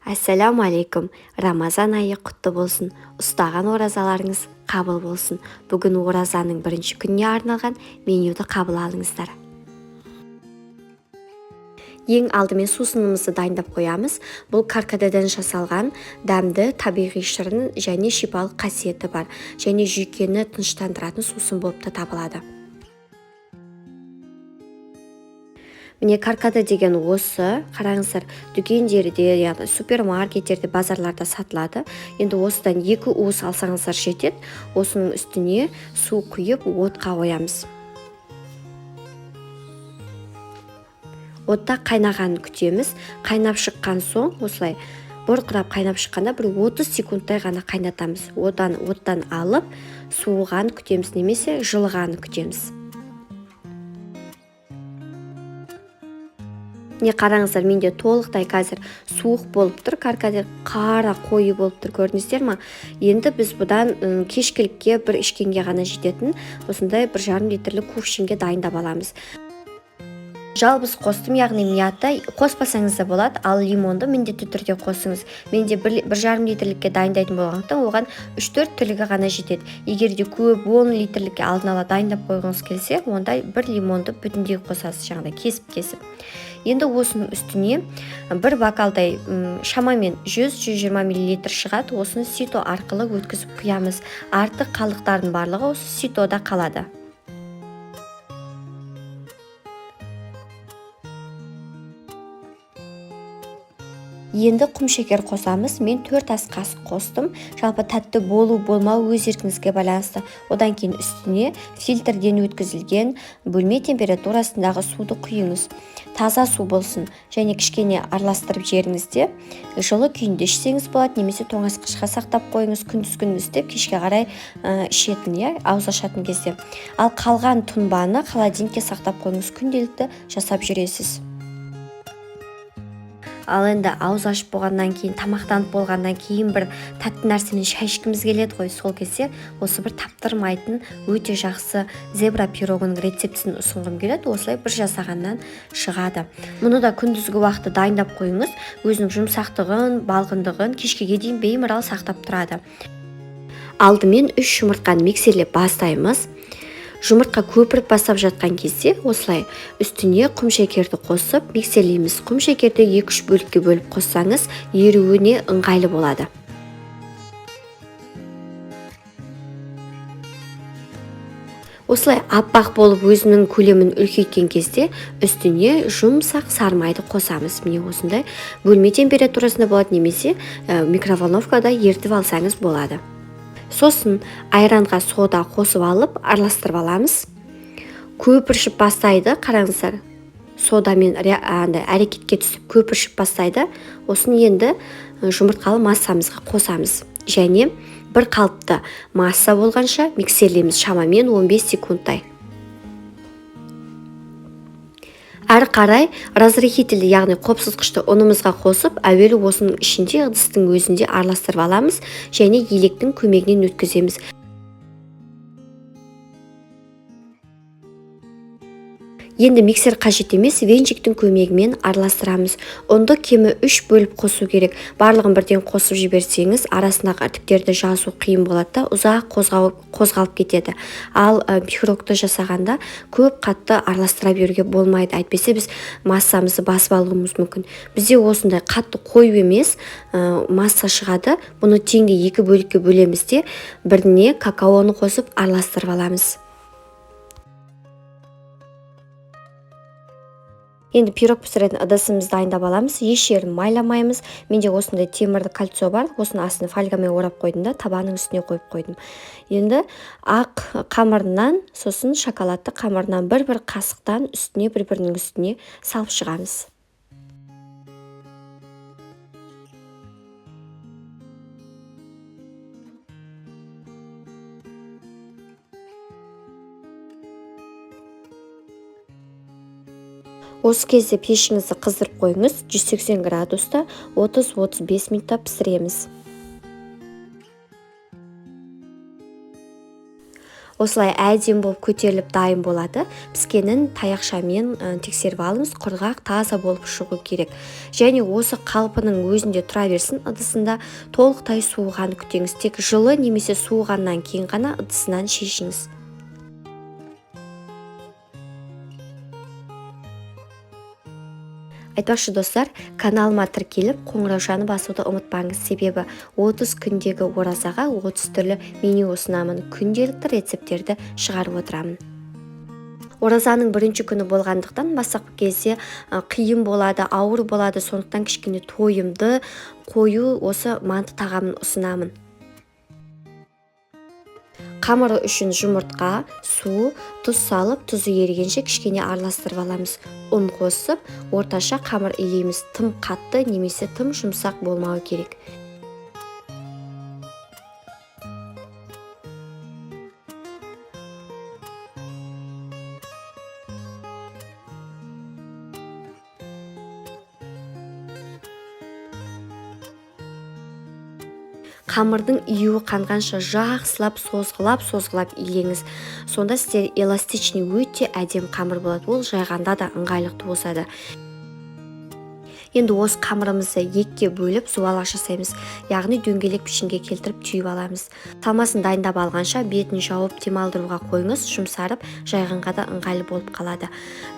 Ассаламу алейкум. Рамазан айы құтты болсын. Ұстаған оразаларыңыз қабыл болсын. Бүгін оразаның бірінші күніне арналған менюді қабыл алыңыздар. Ең алдымен сусынымызды дайындап қоямыз. Бұл каркадеден жасалған дәмді, табиғи шырын және шипалық қасиеті бар және жүйкені тыныштандыратын сусын болып та табылады. Міне, каркаде деген осы, қараңыздар, дүкендерде, яғни супермаркеттерде, базарларда сатылады. Енді осыдан 2 уыс алсаңыздар жетеді. Осының үстіне су құйып отқа қоямыз. Отта қайнағанын күтеміз. Қайнап шыққан соң осылай бұрқырап қайнап шыққанда бір 30 секундтай ғана қайнатамыз. Одан оттан алып суыған күтеміз немесе жылығанын күтеміз. Міне, қараңыздар, менде толықтай қазір суық болып тұр, каркаде қара қою болып тұр, көрдіңіздер ма? Енді біз бұдан кешкілікке бір ішкенге ғана жететін осындай бір жарым литрлік кувшинге дайындап аламыз. Жалбыз қостым, яғни мята қоспасаңыз да болады, ал лимонды міндетті түрде қосыңыз. Менде бір жарым литрлікке дайындайтын болғандықтан оған үш-төрт тілігі ғана жетеді. Егер де көп 10 литрлікке алдын ала дайындап қойғыңыз келсе, онда бір лимонды бүтіндей қосасыз, жаңағыдай кесіп-кесіп. Енді осының үстіне бір бокалдай, шамамен жүз-жүз жиырма миллилитр шығады, осыны сито арқылы өткізіп құямыз. Артық қалдықтардың барлығы осы ситода қалады. Енді құм шекер қосамыз. Мен 4 ас қасық қостым. Жалпы тәтті болу болмау өз еркіңізге байланысты. Одан кейін үстіне фильтрден өткізілген бөлме температурасындағы суды құйыңыз. Таза су болсын және кішкене араластырып жеріңізде жылы күйінде ішсеңіз болады, немесе тоңазытқышқа сақтап қойыңыз, күндіз күні істеп кешке қарай ішетін, иә, ауыз ашатын кезде. Ал қалған тұнбаны холодильникке сақтап қойыңыз, күнделікті жасап жүресіз. Ал енді ауыз ашып болғаннан кейін, тамақтанып болғаннан кейін бір тәтті нәрсемен шай ішкіміз келеді ғой. Сол кезде осы бір таптырмайтын өте жақсы зебра пирогының рецептісін ұсынғым келеді. Осылай бір жасағаннан шығады. Мұны да күндізгі уақытта дайындап қойыңыз. Өзінің жұмсақтығын, балғындығын кешкіге дейін беймарал сақтап тұрады. Алдымен 3 жұмыртқаны миксерлеп бастаймыз. Жұмыртқа көпіріп бастап жатқан кезде осылай үстіне құм шекерді қосып миксерлейміз. Құм шекерді екі-үш бөлікке бөліп қоссаңыз, еруіне ыңғайлы болады. Осылай аппақ болып өзінің көлемін үлкейткен кезде үстіне жұмсақ сармайды қосамыз. Міне, осындай бөлме температурасында болады немесе микроволновкада ерітіп алсаңыз болады. Сосын айранға сода қосып алып араластырып аламыз. Көпіршіп бастайды, қараңыздар. Содамен әрекетке түсіп көпіршіп бастайды. Осын енді жұмыртқалы массамызға қосамыз. Және бір қалыпты масса болғанша миксерлейміз шамамен 15 секундтай. Әрі қарай разрыхительді, яғни қопсытқышты ұнымызға қосып, әуелі осының ішінде ыдыстың өзінде араластырып аламыз және електің көмегінен өткіземіз. Енді миксер қажет емес, венчиктің көмегімен араластырамыз. Ұнды кемі 3 бөліп қосу керек. Барлығын бірден қосып жіберсеңіз, арасындағы іртіктерді жазу қиын болады да, ұзақ қозғалып кетеді. Ал пирогты жасағанда көп қатты араластыра беруге болмайды. Әйтпесе біз массамызды басып алуымыз мүмкін. Бізде осындай қатты қою емес, масса шығады. Бұны теңдей 2 бөлікке бөлеміз де, біріне какаоны қосып араластырып аламыз. Енді пирог пісіретін ыдысымызды дайындап аламыз. Еш жерін майламаймыз. Менде осындай темірлі кольцо бар. Осының астын фольгамен орап қойдым да, табаның үстіне қойып қойдым. Енді ақ қамырынан, сосын шоколадты қамырынан бір-бір қасықтан үстіне, бір-бірінің үстіне салып шығамыз. Осы кезде пешіңізді қыздырып қойыңыз, 180 градуста отыз-отыз бес минутта пісіреміз. Осылай әдемі болып көтеріліп дайын болады. Піскенін таяқшамен тексеріп алыңыз, құрғақ, таза болып шығу керек. Және осы қалпының өзінде тұра берсін ыдысында, толықтай суығанын күтеңіз. Тек жылы немесе суығаннан кейін ғана ыдысынан шешіңіз. Айтпақшы, достар, каналыма тіркеліп, қоңыраушаны басуды ұмытпаңыз. Себебі 30 күндегі оразаға 30 түрлі меню ұсынамын. Күнделікті рецепттерді шығарып отырамын. Оразаның бірінші күні болғандықтан бастапқы кезде қиын болады, ауыр болады, сондықтан кішкене тойымды қою осы манты тағамын ұсынамын. Қамыры үшін жұмыртқа, су, тұз салып, тұзы ерігенше кішкене араластырып аламыз. Ұн қосып, орташа қамыр илейміз. Тым қатты немесе тым жұмсақ болмауы керек. Қамырдың июі қанғанша жақсылап созғылап илеңіз. Сонда сіздер эластичный өте әдемі қамыр болады. Ол жайғанда да ыңғайлы туысады. Енді осы қамырымызды екіге бөліп зуалақ жасаймыз. Яғни дөңгелек пішінге келтіріп түйіп аламыз. Салмасын дайындап алғанша бетін жауып демалдыруға қойыңыз, жұмсарып жайғанға да ыңғайлы болып қалады.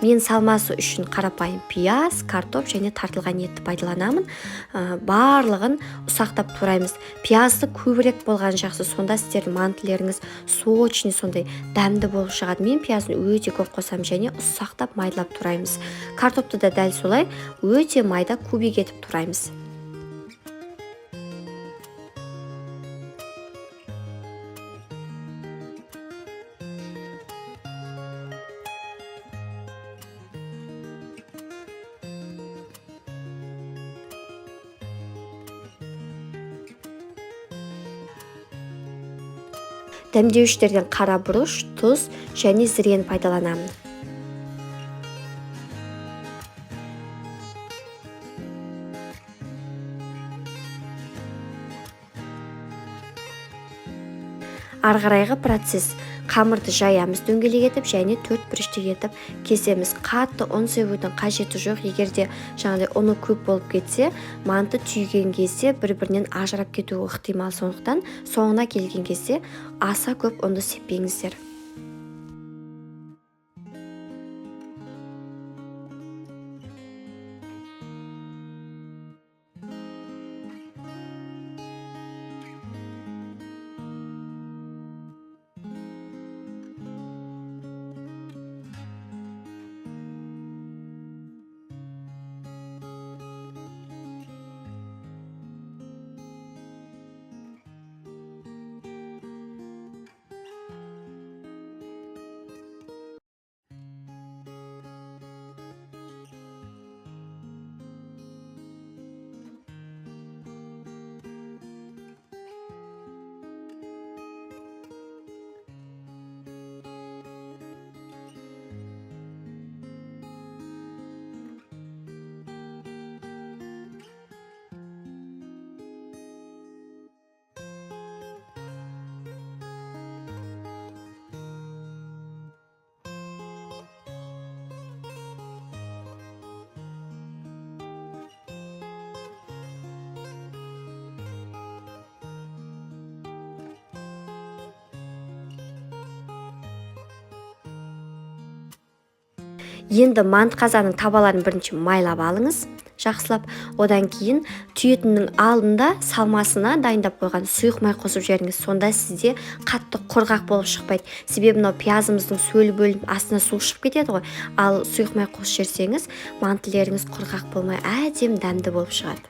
Мен салмасы үшін қарапайым пияз, картоп және тартылған етті пайдаланамын. Барлығын ұсақтап тураймыз. Пиязды көбірек болған жақсы, сонда сіздердің мантілеріңіз сочный, сондай дәмді болып шығады. Мен пиязын өте көп қосамын және ұсақтап майдалап тураймыз. Картопты да дәл солай өте майда кубик етіп тураймыз. Дәмдеуіштерден қара бұрыш, тұз және зірені пайдаланамын. Ары қарайғы процесс: қамырды жаямыз дөңгелек етіп және төрт бұрышты етіп кесеміз. Қатты ұн себудің қажеті жоқ. Егер де жаңағыдай ұны көп болып кетсе, манты түйген кезде бір-бірінен ажырап кетуі ықтимал. Сондықтан соңына келген кезде аса көп ұнды сеппеңіздер. Енді мант қазанның табаларын бірінші майлап алыңыз жақсылап. Одан кейін түйетіннің алдында салмасына дайындап қойған сұйық май қосып жіберіңіз. Сонда сізде қатты құрғақ болып шықпайды. Себебі мынау пиязымыздың сөлі бөлініп астына су шығып кетеді ғой. Ал сұйық май қосып жіберсеңіз, мантілеріңіз құрғақ болмай әдемі дәмді болып шығады.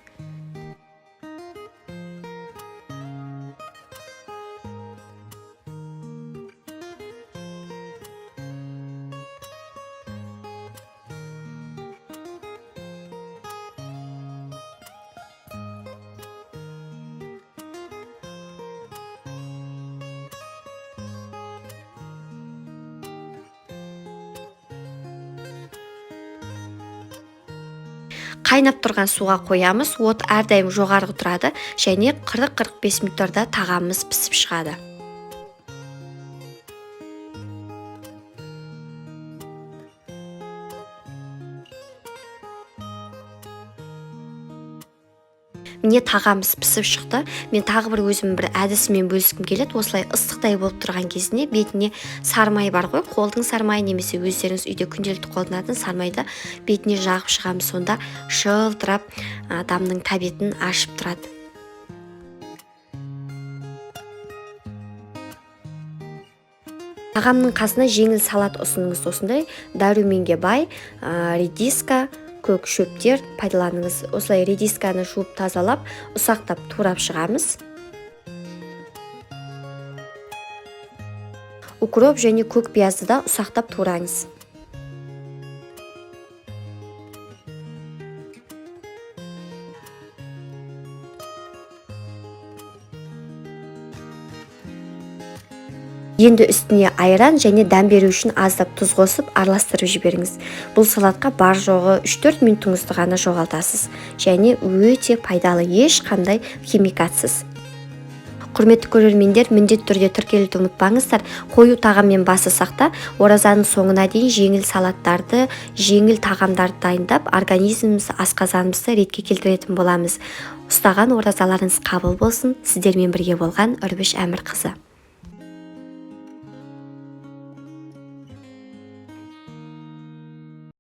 Қайнап тұрған суға қоямыз, от әрдайым жоғарғы тұрады және 40-45 минуттарда тағамымыз пісіп шығады. Міне, тағамыз пісіп шықты. Мен тағы бір өзім бір әдісімен бөліскім келеді. Осылай ыстықтай болып тұрған кезінде бетіне сарымай бар ғой, қолдың сарымайы немесе өздеріңіз үйде күнделікті қолданатын сарымайды бетіне жағып шығамыз. Сонда жылтырап адамның тәбетін ашып тұрады. Тағамның қасына жеңіл салат ұсыныңыз. Осындай дәруменге бай редиска, көк шөптер пайдаланыңыз. Осылай редисканы жуып тазалап, ұсақтап турап шығамыз. Укроп және көк пиязды да ұсақтап тураңыз. Енді үстіне айран және дәм беру үшін аздап тұз қосып араластырып жіберіңіз. Бұл салатқа бар жоғы 3-4 минутыңызды ғана жоғалтасыз және өте пайдалы, ешқандай химикатсыз. Құрметті көрермендер, міндетті түрде тіркелуді ұмытпаңыздар. Қою тағаммен басысақ та, оразаның соңына дейін жеңіл салаттарды, жеңіл тағамдарды дайындап, организмімізді, асқазанымызды ретке келтіретін боламыз. Ұстаған оразаларыңыз қабыл болсын. Сіздермен бірге болған Үрбіш Әмірқызы.